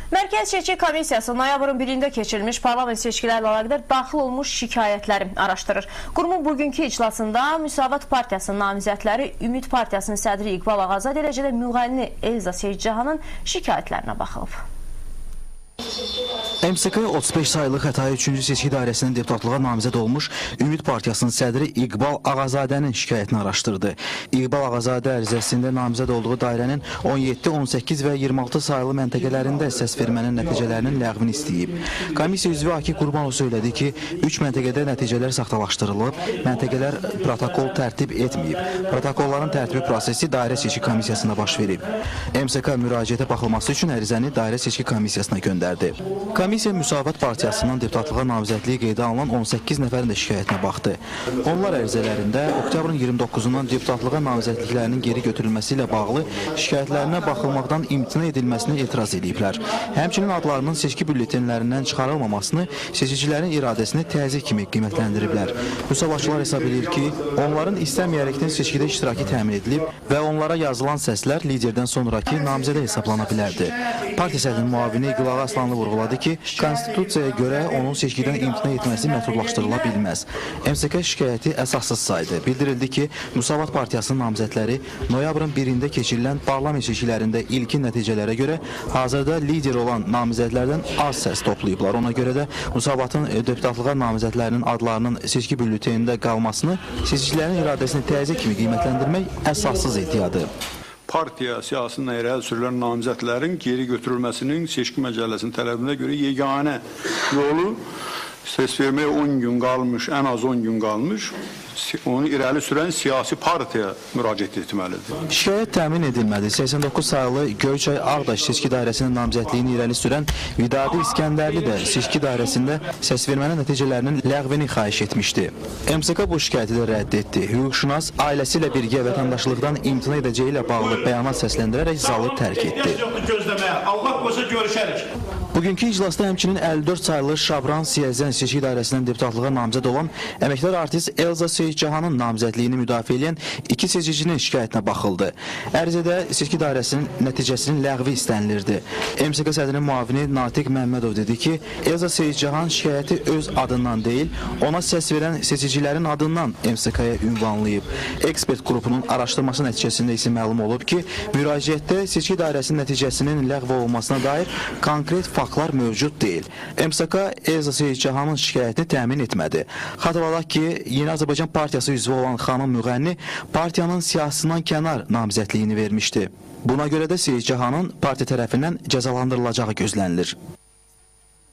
Mərkəz Seçki Komissiyası noyabrın 1-də keçirilmiş parlament seçkilərlə əlaqədar daxil olmuş şikayətləri araşdırır. Qurumun bugünkü iclasında Müsavat Partiyasının namizədləri, Ümid Partiyasının sədri İqbal Ağazadə, eləcə də müğənni Elza Seyidcahanın şikayətlərinə baxılıb. MSK 35 sayılı Xətai 3-cü seçki dairəsinin deputatlığa namizəd olmuş Ümid Partiyasının sədri İqbal Ağazadənin şikayətini araşdırdı. İqbal Ağazadə ərizəsində namizəd olduğu dairənin 17, 18 və 26 sayılı məntəqələrində səs vermənin nəticələrinin ləğvini istəyib. Komissiya üzvü Akif Qurbanov söylədi ki, 3 məntəqədə nəticələr saxtalaşdırılıb, məntəqələr protokol tərtib etməyib. Protokolların tərtibi prosesi dairə seçki komissiyasında baş verib. MSK müraciətə baxılması üçün ərizəni dairə seçki komissiyasına göndərdi. Komissiya Müsavat Partiyasından deputatlığa namizədliyi qeydə alınan 18 nəfərin də şikayətinə baxdı. Onlar ərizələrində oktyabrın 29-undan deputatlığa namizədliklərinin geri götürülməsi ilə bağlı şikayətlərinə baxılmaqdan imtina edilməsini etiraz ediblər. Həmçinin adlarının seçki bülletenlərindən çıxarılmamasını seçicilərin iradəsini təzyiq kimi qiymətləndiriblər. Müsavatçılar hesab edir ki, onların istəməyərəkdən seçkidə iştirakı təmin edilib və onlara yazılan səslər liderdən sonraki namizədə hesablana bilərdi. Partiya sədrinin müavini İqbal Aslanlı vurğuladı ki, Konstitusiyaya görə onun seçkidən imtina etməsi məhdudlaşdırıla bilməz. MSK şikayəti əsassız saydı. Bildirildi ki, Müsavat Partiyasının namizədləri noyabrın 1-də keçirilən parlament seçkilərində ilkin nəticələrə görə hazırda lider olan namizədlərdən az səs toplayıblar. Ona görə də Müsavatın deputatlığa namizədlərinin adlarının seçki bülletenində qalmasını seçicilərin iradəsini təzyiq kimi qiymətləndirmək əsassız iddiadır. Partiya siyahısından irəli sürülən namizədlərin geri götürülməsinin seçki məcəlləsinin tələbinə görə yeganə yolu səs verməyə 10 gün qalmış, ən az 10 gün qalmış, onu irəli sürən siyasi partiya müraciət etməlidir. Şikayət təmin edilmədi. 89 sayılı Göyçay Ağdaş seçki dairəsinin namizədliyini irəli sürən Vidadi İskəndərli də seçki dairəsində səs vermənin nəticələrinin ləğvini xahiş etmişdi. MSK bu şikayəti də rədd etdi. Hüquqşünas ailəsi ilə birgə vətəndaşlıqdan imtina edəcəyi ilə bağlı bəyanat səsləndirərək zalı tərk etdi. Allah qoysa görüşərik. Bugünkü iclasda həmçinin 54 sayılı Şabran Siyəzən seçki dairəsindən deputatlığa namizəd olan əməkdar artist Elza Seyidcahanın namizədliyini müdafiə edən iki seçicinin şikayətinə baxıldı. Ərizədə seçki dairəsinin nəticəsinin ləğvi istənilirdi. MSK sədrinin müavini Natiq Məmmədov dedi ki, Elza Seyidcahan şikayəti öz adından deyil, ona səs verən seçicilərin adından MSK-ya ünvanlayıb. Ekspert qrupunun araşdırması nəticəsində isə məlum olub ki, müraciətdə seçki dairəsinin nəticəsinin ləğv olunmasına dair konkret faktlar mövcud deyil. MSK Elza Seyidcahanın şikayətini təmin etmədi. Xatırladaq ki, Yeni Azərbaycan Partiyası üzvü olan xanım müğənni partiyanın siyahısından kənar namizədliyini vermişdi. Buna görə də Seyidcahanın partiya tərəfindən cəzalandırılacağı gözlənilir.